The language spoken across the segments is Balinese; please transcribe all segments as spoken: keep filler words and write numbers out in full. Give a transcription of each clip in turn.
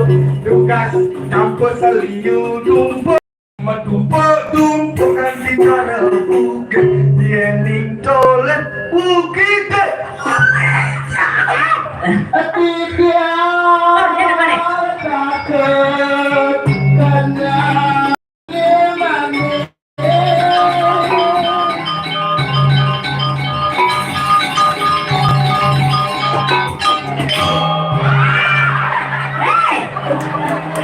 Tugas campur seliu tumpuk, metumpuk tumpukan di tanah bukit, yening toleh bukit.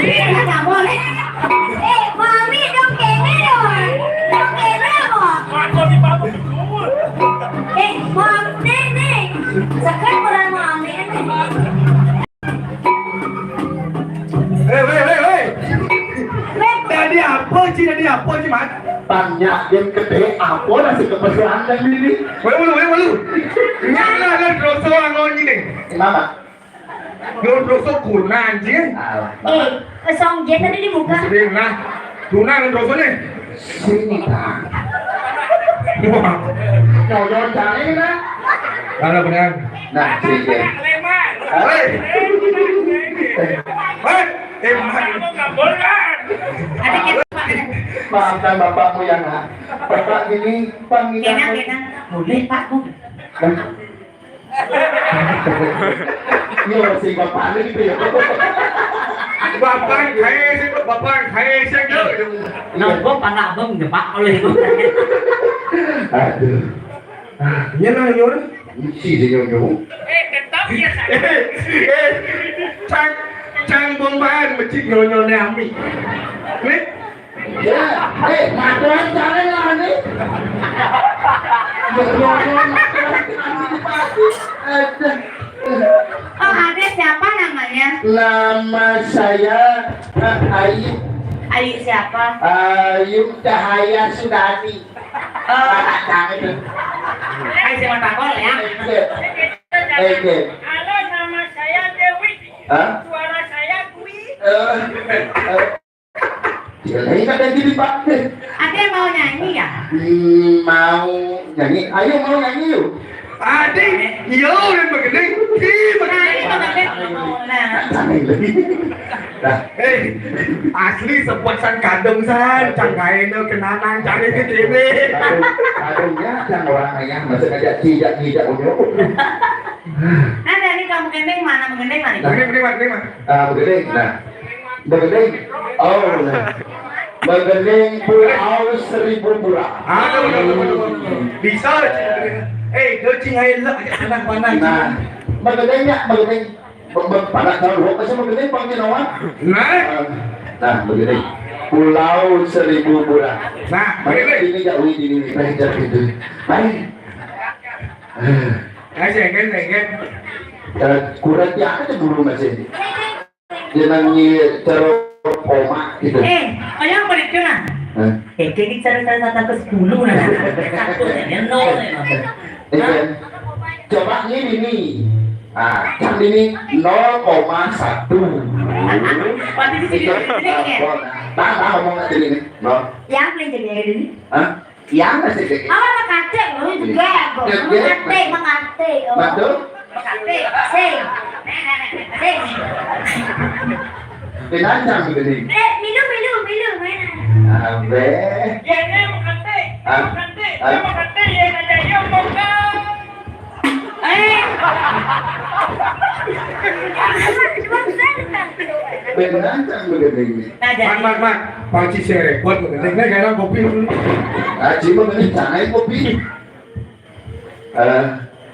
Tidak takut kena. Eh, Mami dong kene dong. Dong kene dong. Eh, Mami dene. Sekarang orang Mami dene. Hei, hei, hei, hei. Tadi apa, Ci? Tadi apa, Ci, Mat? Tanya yang gede, apa nasi kepesuan dan ini? Weh, malu, weh, malu. Nyana kan dosa angon ini. Kenapa? Lo dosa kuna, anjing. Alah. Eh, kesong jen tadi dibuka. Sini, nah. Kuna kan dosa nih. Sini, Bang. Wah. Nyonya cari, nah. Mana benar? Nah, sini. Hei. Hei. Eh, Mat. Ada kita, Pak. Maafkan bapakmu ya, Nak. Bapak ini panggilan. Enak, enak. Boleh, Pak, Bu. Iya, si bapak ini gitu ya. Bapak kaya sih, bapak kaya sih, gitu. Nah, gua panah abang jebak oleh itu. Aduh. Ah, iya, nah, iya, udah. Isi sih, nyonyo. Eh, tetap ya, saya. Eh, eh, cang, cang bombaan, mecik nyonyo ne ami. Nih, Ya, eh, madoan cari lah nih. Berdoa madoan cari di pagi. Aduh. Oh, ada siapa namanya? Nama saya, eh, Ayu. Ayu siapa? Ayu Cahaya Sudani. Oh. Anak cari. Hai, siapa takol ya? Oke. Oke. Halo, nama saya Dewi. Hah? Suara saya Dwi. Eh, eh. Jelek ada gini, Pak. Ada yang mau nyanyi ya? Hmm, mau nyanyi. Ayo, mau nyanyi yuk. Adi, iya, udah begini. Ih, begini. Nah, ini begini. Nah. Jangan lagi. Nah. Eh, asli sepuasan kadung san, cangkain tuh kenanan, cari ke sini. Kadung, kadungnya yang orang ayah masih ngajak tidak tidak unjuk. Nah, dari kamu gendeng mana? Menggendeng mana? Begini, begini, Mat, begini, Mat. Ah, begini. Nah. Begending. Oh, nah. Begending Pulau Seribu Pura. Aduh, aduh, aduh, aduh, aduh. Bisa, Cing. Eh, dia Cing, ayo, lah, anak mana, Cing? Nah, begendingnya, begending. Be-, be-, pada tahu, apa sih begending, Bang Cinawan? Nah. Nah, begending. Pulau Seribu Pura. Nah, baik, begending. Ini gak wih, ini, ini, ini, ini. Baik. Ayo, kan, kan. Eh, kurang dia aja dulu masih. Jenenge cara omak gitu. Eh, kaya apa itu nah? Hah? Eh, kayak cara saya tatap ke sepuluh nah. Satu ya, nol ya. Iya. Coba ini nih. Ah, kan ini nol koma satu. Berarti di sini, di sini ya? Nah, nah, ngomong aja ini. Nol. Yang paling jadi ini. Hah? Iya, masih dikit. Apa mengkatik? Lu juga, kok. Dikit. Mengkatik, mengkatik. Oh. Betul? Mengkatik. Sing. Sing. Dinancang begini. Eh, minum, minum, minum, minum. Abe. Ya, ini mengkatik. Ah. Mengkatik. Ah. Ya, mengkatik, ya, ada yang mau kan. Eh. Beneran kan begini. Nah, jadi Mat, Mat, Mat. Panci sing repot begini. Nah, jangan kopi dulu. Aji begini, jangan kopi. Eh,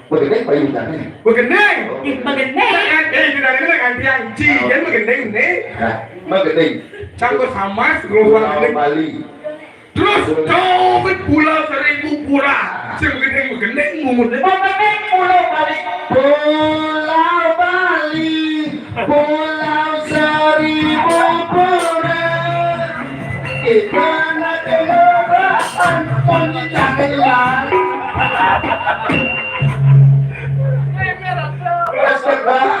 begini, Pak Yunus, nih. Begini. Ih, begini. Eh, eh, itu dari mana kan tiang? Ci, kan begini, nih. Nah, begini. Cangkul sama, Pulau gelombang ini. Bali. Terus jauh ke Pulau Seribu Pura. Sing begending-begending mungut. Begending Pulau Bali. Pulau Bali, Pulau Seribu Pura. Kita nak keluar, ampun, jangan hilang. Terus, Pak.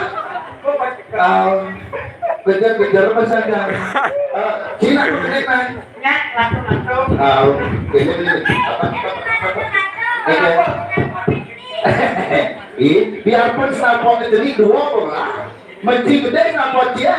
Kau kejar-kejar apa saja? Eh, Cina, Cina. Ya, langsung, langsung. Ah, ini, ini. Apa, apa, apa, apa? Oke. Ih, biarpun snapmort itu di dua kok lah. Mesti gede snapmort dia.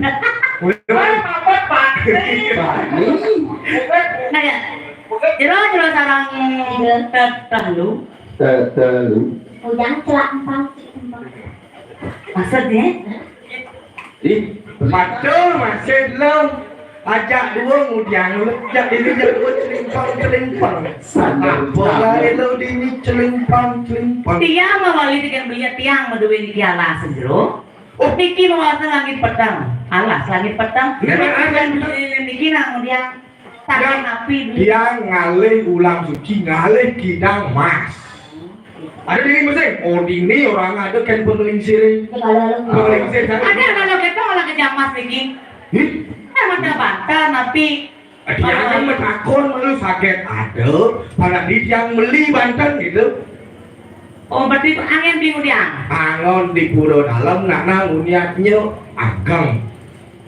Wah, apa, Pak? Bani. Nah, ya. Jero, jero sareng tetelu. Tetelu. Ujang celak empang, cik empang. Maksudnya? Ih, pacul masih lo. Ajak dua ngudiang lu, ajak diri, ajak dua celimpang, celimpang. Apa bae lo dini celimpang, celimpang. Tiang mawali dengan beliau tiang maduwe niki alas jero. Oh, niki mawasta langit peteng. Alas langit peteng. Niki nang ngudiang. Saking napi beli? Tiang ngalih ulam suci, ngalih kidang mas. Ada diri mesti. Oh, dini orang ada kan pengelingsir. Pengelingsir kan? Ada kalau kita malah kejam mas niki. Hih? Kan ada bantal napi. Dia kan metakon malu sakit ada, pada di tiang beli banten gitu. Oh, berarti angin di ngudiang? Angon di Pura Dalem, nak nang uniatnya ageng.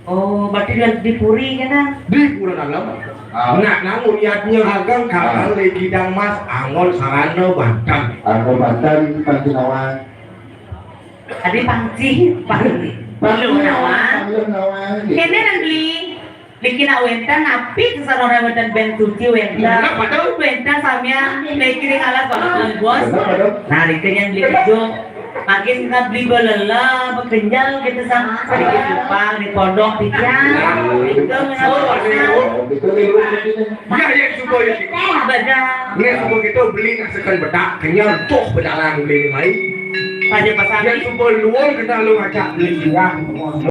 Oh, berarti dia di puri kena? Di Pura Dalem. Ah. Nak nang uniatnya ageng, kakal Ah. Kidang Mas, angon sarana banten. Angon banten, Panci Nawang. Tadi Panci, Panci. Panci Nawang, Nawang. Panci Nawang. Kene nang beli. Niki nak wenten, napi sesarana wenten ben suci wenten. Bener, padahal. Wenten samian, niki ring alas banget, Bos. Bener, padahal. Nah, niki yang beli kejo. Makin nggak beli belela, bekenjal gitu sama. Sedikit lupa di pondok di tiang. Itu nggak Oh, bisa. Ada. Oh, gitu nih, lu begini. Ya, ya, suka ya, Cik. Badan. Ini suka gitu, beli nasikan bedak, kenyal, tuh bedalan beli ini, mai. Pada pasang. Ya, suka luang kita lu ngajak beli, ya.